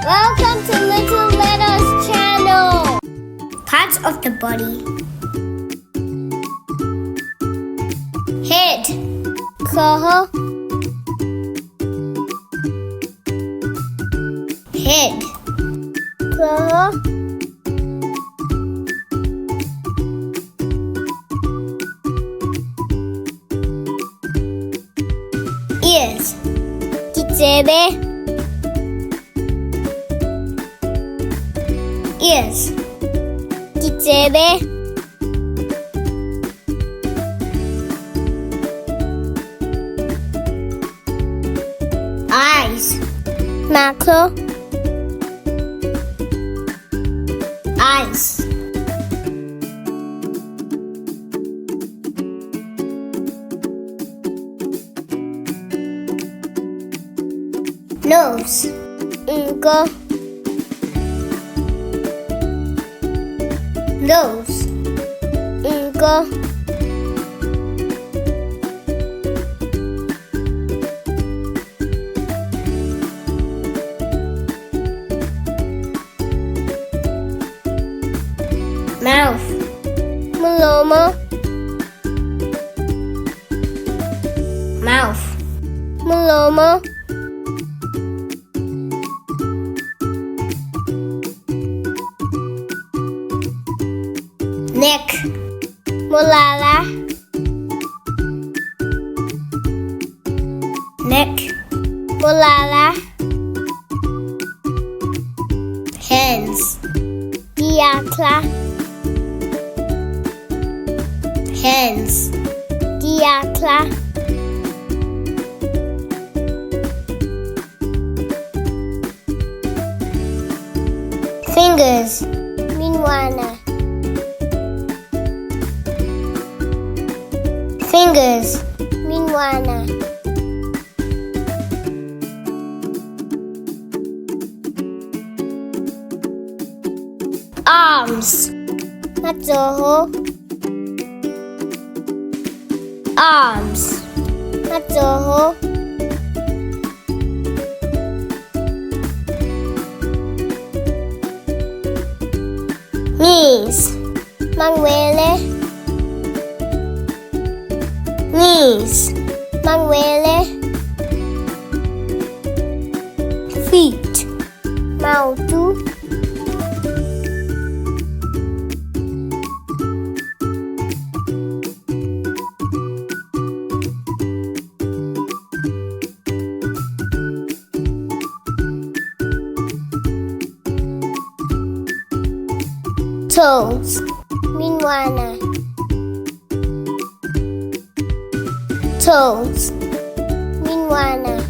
Welcome to Little Letters channel. Parts of the body. Head. Hlogo. Head. Hlogo. Ears. Ditsebe. Ears. Ditsebe. Eyes. Mahlo. Eyes. Nose. Nko. Nose. Nko. Mouth. Molomo. Mouth. Molomo. Neck. Molala. Neck. Molala. Hands. Diatla. Hands. Diatla. Fingers. Menwana. Fingers. Menwana. Arms. Matsogo. Arms. Matsogo. Knees. Mangwele. Knees. Mangwele. Feet. Maoto. Toes. Menwana. Toes. Menwana.